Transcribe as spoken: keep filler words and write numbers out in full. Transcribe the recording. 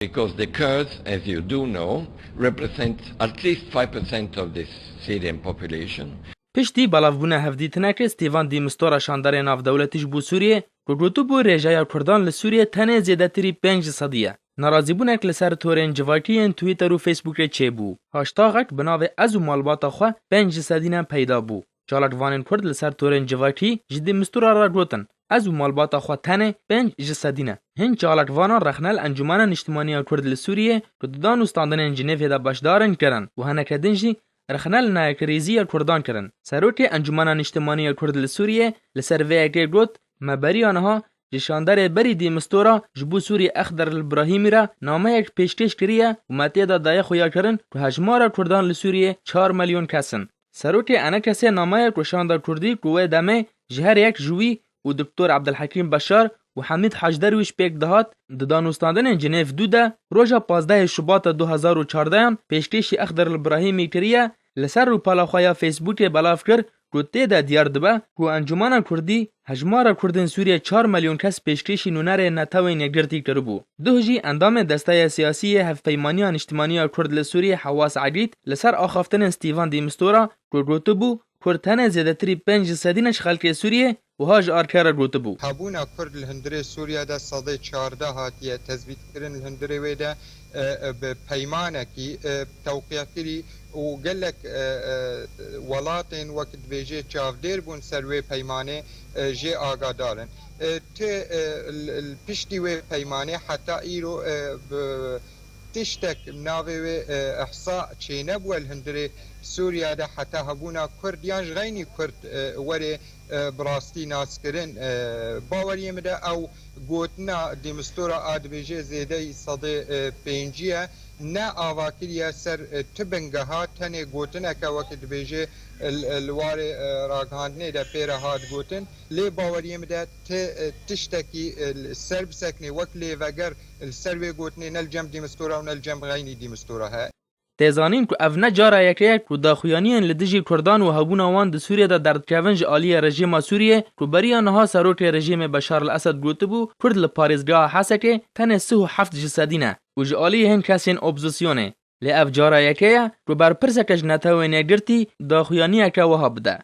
Because the Kurds, as you do know, represent at least five percent of the Syrian population. Piştî belavbûna hevdîtinekê Stêvan Dîmistora şandarê navdewletî ji bo Sûriyê ku gotibû rêjeya Kurdan li Sûriyê tenê zêdetirî pênc ji sedî ye. Nerazîbûnek li ser torên civakî yên Twitter û Facebookê çêbû. Hashtaxek bi navê Ez û malbata xwe pênc ji sedî ne peyda bû. Çalakvanên Kurd li ser torên civakî ji Dîmistora re gotin, Ez û malbata xwe tenê pênc ji sedî ne. Hin çalakvanan rexne li Encûmena Niştimanî ya Kurd li Sûriyê ku di danûstandinên Cinêvê de beşdar in kirin û hineke din jî rexne li nayekirêzî ya Kurdan kirin. Serokê Encûmena Niştimanî ya Kurd li Sûriyê li ser vê yekê got, Me beriya niha ji şandarê berî Dîmistora ji bo Sûriyê Exder El Brahîmî re nameyek pêşkêş kiriye û me tê de daye xuyakirin ku hejmara Kurdan li Sûriyê çar milyon kes in. Serokê ENKSê nameya ku şanda Kurdî ku wê demê ji her yek ji wî û Doktor Ebdilhekîm Beşar û Hemîd Hac Derwîş pêk dihat, di danûstandinên Cinêv du de roja pazdehê Şubata du hezar û çardehan pêşkêşî Exder El Brahîmî kiriye, li ser rûpela xwe ya Facebookê belav kir ku tê de diyar dibe ku Encûmena Kurdî hejmara Kurdên Sûriyê çar milyon kes pêşkêşî nûnerê Netewên Yekgirtî kiribû. Duh jî endamê Desteya Siyasî yê Hevpeymaniya Niştimanî ya Kurd li Sûriyê Hewas Egîd li ser axaftinên Stîvan Dîmistora ku gotibû, Kurd tenê zêdetirî pênc ji sedî ne ji xelkê Sûriyê wiha ji ARKê re gotibû. Hebûna Kurd li hundirê Sûriye de sedê çardeh hatiye tezbîtkirin, li hundirê wê de e, e, bi peymanekî e, tewqiyekirî û gelek e, e, welatên wek dibêjê çavdêr bûn ser wê peymanê e, jê agadar in. E, Ti e, l- l- piştî wê peymanê heta îro e, bi tiştek navê wê e, ihsa çênebûye li hundirê Sûriya de heta hebûna Kurd yan ji xeynî Kurd e, were e, bi rastî naskirin. E, Baweriyê min de ew gotina Dîmistora a dibêje zêdeyî sedê e, pêncî ye, ne ava kiriye ser e, ti bingeha, tenê gotineke wekî dibêje e, li warê e, ragihandinê de pê re hat gotin. Lê baweriyê min de ti e, tiştekî e, li ser biseknê wek lêveger li ser wê gotinê ne li cem Dîmistora û ne li cem xeynî Dîmistora heye. Tê zanîn ku ev ne cara yekê ye ku daxuyaniyên li dijî Kurdan û hebûna wan di Sûriyê de derdikevin ji aliyê rejîma Sûriyê ku beriya niha serokê rejîmê Beşar el Esed gotibû, Kurd li parêzgeha Hesekê tenê sih û heft ji sedî ne û ji aliyê hin kesên opozîsyonê. Lê ev cara yekê ye ku berpirseke ji Netewên Yekgirtî daxuyaniyeke wiha bide.